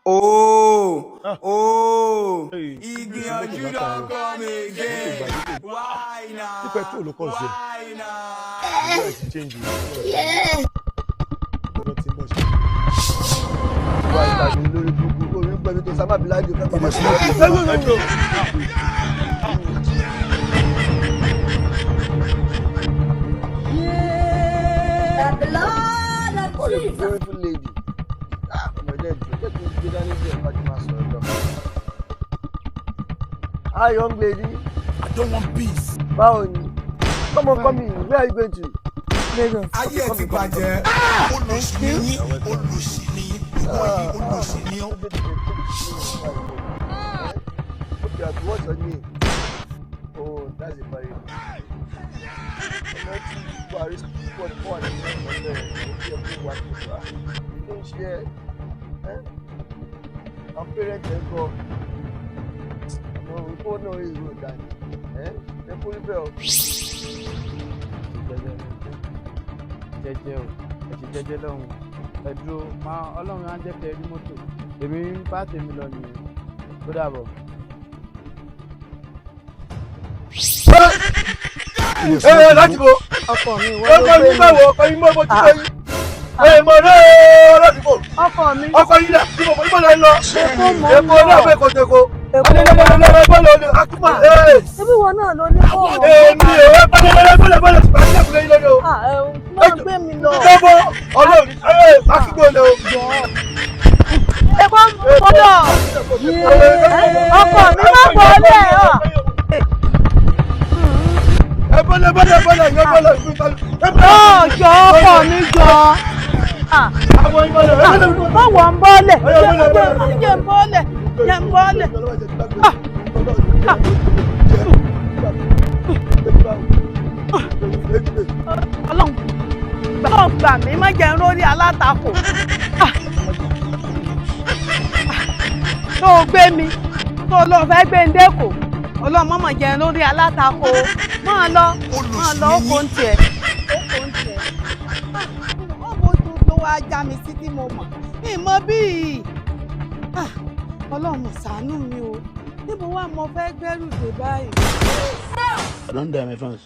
Oh, Ah. oh, Hey, ìgbìyànjú mọ́tò don látàárọ̀. come again. Mọ́tò gbàdúgbò. Why Tí petrol ló na? kọ̀ sí ẹ̀. Why na? Ìgbà ẹ̀ ti change o. Ọjọ́ tí ń bọ̀ ṣe. Wá ìgbàgbé lórí gbogbo orí ń pẹ̀lú tó sábà bí láàjò fẹ́ pàmò sí. Petrol. The blood of What a Jesus. beautiful lady. Ah, ọmọ ẹ̀dẹ́ ìjọ jẹ́ kí n gbé dání sí ẹ̀ka tí máa sọ̀rọ̀ lọ. Hi, young lady. I don't want peace. Báwo ni? Come on, come in. Where are you going to? Lagos. Ayé ẹ ti bàjẹ́. Olùsí ni yín, olùsí ni yín, ìwọ yìí olùsí ni ọ́. Okay, Abi, what's your name? Oh, that's a very good. Ọmọ tí Buhari pọ̀ ní fún àwọn ọmọ ọmọ ẹ̀ ó yẹ kó wá tó wá. Kí ló ń ṣe ẹ́? Ẹ́? Àwọn parent ẹ̀ ń kọ́. Àwọn olùkọ́ náà rí ìró ìdání. Ẹ́ ẹ kó rí bẹ́ẹ̀ o. Jẹ́jẹ́ jẹ́jẹ́ o, ẹ ṣe jẹ́jẹ́ lọ́hùn. Ẹ dúró máa, Ọlọ́run á jẹ́ kẹ́ ẹ rí mọ́tò. Èmi ń bá tèmi lọ nìyẹn. Ó dàbọ̀. Ẹ láti bo. Ọkọ mi, ìwọ ló Ọkọ gbé mi mi. báwo? Ọkọ yín mọ́ mo ti fẹ́ yín. Ẹ mọ̀ náà láti bò. Ọkọ mi. Ọkọ yín dà bí mo bọ́ lọ lọ. Èkó mò ń Èkó náà lọ. fẹ́ kò tèkó. Èkó. Akúmọ̀ ee. Ṣébí ìwọ náà ló ní kó wọ́n. Èmi ò ẹ bọ́lẹ̀ bọ́lẹ̀ bọ́lẹ̀ bọ́lẹ̀ ṣùgbọ́n àti àkùrẹ́ yín lọ́dọ̀ o. Ah, ẹ máa gbé mi lọ. Lọ́bọ̀ ọlọ́run ee akígbó lẹ o. Èkó ń bọ̀. Ọkọ mi, má bọ̀ ọ́. Ẹ bọ́lẹ̀ bọ́lẹ̀ bọ́lẹ̀ yẹn bọ́lẹ̀ ẹ bọ́lẹ̀. Ó jọ, ọkọ mi, jọ. Ah, Àwọn ìbọ̀lẹ̀ ẹ bọ́lẹ̀. Má wọ̀ ń bọ́lẹ̀. Ọyọ, bọ́lẹ̀, bọ́lẹ̀. Jẹ́ ń bọ́lẹ̀. Jẹ́ ń bọ́lẹ̀. Ah. Ah. Ọlọ́run gbà, gbà mí, má jẹ́ ń rórí alátakò. Ah. Tó o gbé mi, tó o lọ fẹ́ gbé ń dẹ́kọ̀. Ọlọ́run mọ̀mọ̀ jẹ́ ń rórí alátakò. Máa lọ, máa lọ, ó kò ń tiẹ̀. Ó kò ń tiẹ̀. Ah, ó bójú ló wá já mi sí tí mo mọ̀. Ìmọ̀ bíi. Ah, Ọlọ́run mọ̀ ṣàánú mi o. Níbo wá mo fẹ́ gbẹ́rù dé báyìí? I don die, my fans.